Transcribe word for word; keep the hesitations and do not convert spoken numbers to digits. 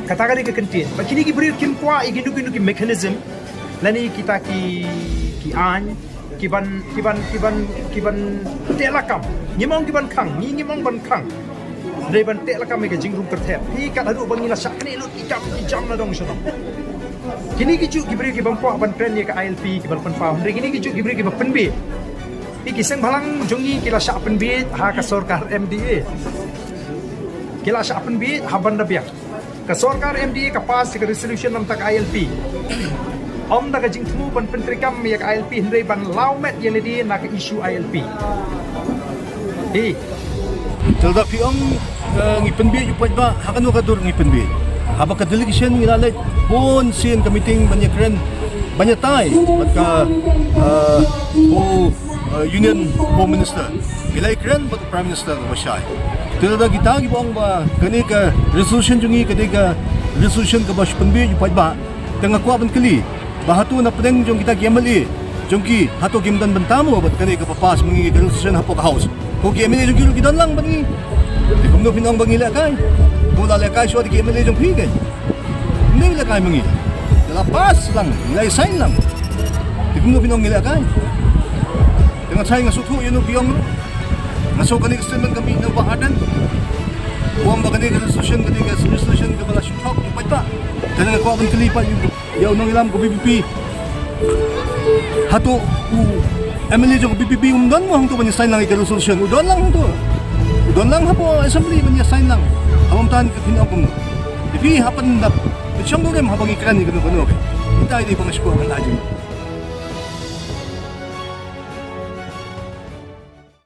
Kata ka dei ka kyntien. Ba kine ki briew kim kwah ïa kino kino ki mechanism lane kita ki, ki aiñ ki ban, ki ban, ki ban, ki ban teh lakam. Ngim ong ki ban khang, ngi ngim ong ban khang. Hynrei ban teh lakam ïa ka jingrung kyrthep. Hi kat haduh ba ngi la shah knieh lut ki kam ki jam na dong sha dong. Kine ki juh ki briew ki bym kwah ban kren ïa ka I L P, ki ban pynpaw. Hynrei kine ki juh ki briew ki ba pynbiej. Hi ki seng bhalang jong ngi ki la shah pynbiej ha ka sorkar M D A. Ki la shah pynbiej ha ban da biang. Ka sorkar M D A ka pass ïa ka resolution namta ka I L P. Ym da ka jingthmu ban pyntreikam ïa ka I L P, hynrei ban law met ïa lade na ka issue I L P. Hi. Te lada phi ong, eh, ngi pynbiej u paidbah, ha kano ka dur ngi pynbiej? Haba ka delegation ngi la leit bun sien ka meeting ban ïakren, ban ïatai bad ka, eh, u, eh, Union Home Minister. Ngi la ïakren bad u Prime Minister kaba shai. Te lada kita kiba ong ba kane ka resolution jong ngi, kane ka resolution kaba shu pynbiej u paidbah, te nga kwah ban kylli ba hato na pdeng jong kita ki M L A jong ki, hato kim don bynta mo bad kane kaba pass ma ngi ka resolution hapoh ka House? Ko ki M L A jong ki ruh ki don lang bad ngi. Te kumno phin ong ba ngi lehkai? Ko la lehkai shuwa da ki M L A jong phi kein. Ngi lehkai ma ngi. Te la pass lang, ngi la sign lang. Te kumno phin ong ngi lehkai? Te nga shai, nga sngewthuh ïa uno u ong ruh. Nga sngew kane ka statement ka mih na u Bah Ardent. U ong ba kane ka resolution, kane ka resolution kaba la shu thok ïa u paidbah. Te nga kwah ban kylli pat ïa u nongïalam ka V P P. Hato u M L A jong ka V P P um don mo hangto ban ïa sign lang ïa ka resolution? U don lang hangto. U don lang hapoh assembly ban ïa sign lang. Haba mynta ka phin ong kumno? Te phi hap ban dap, phin shong burom haba ngi kren ïa kano kano. Kita i dei ba nga shu kwah ban ai jingmut.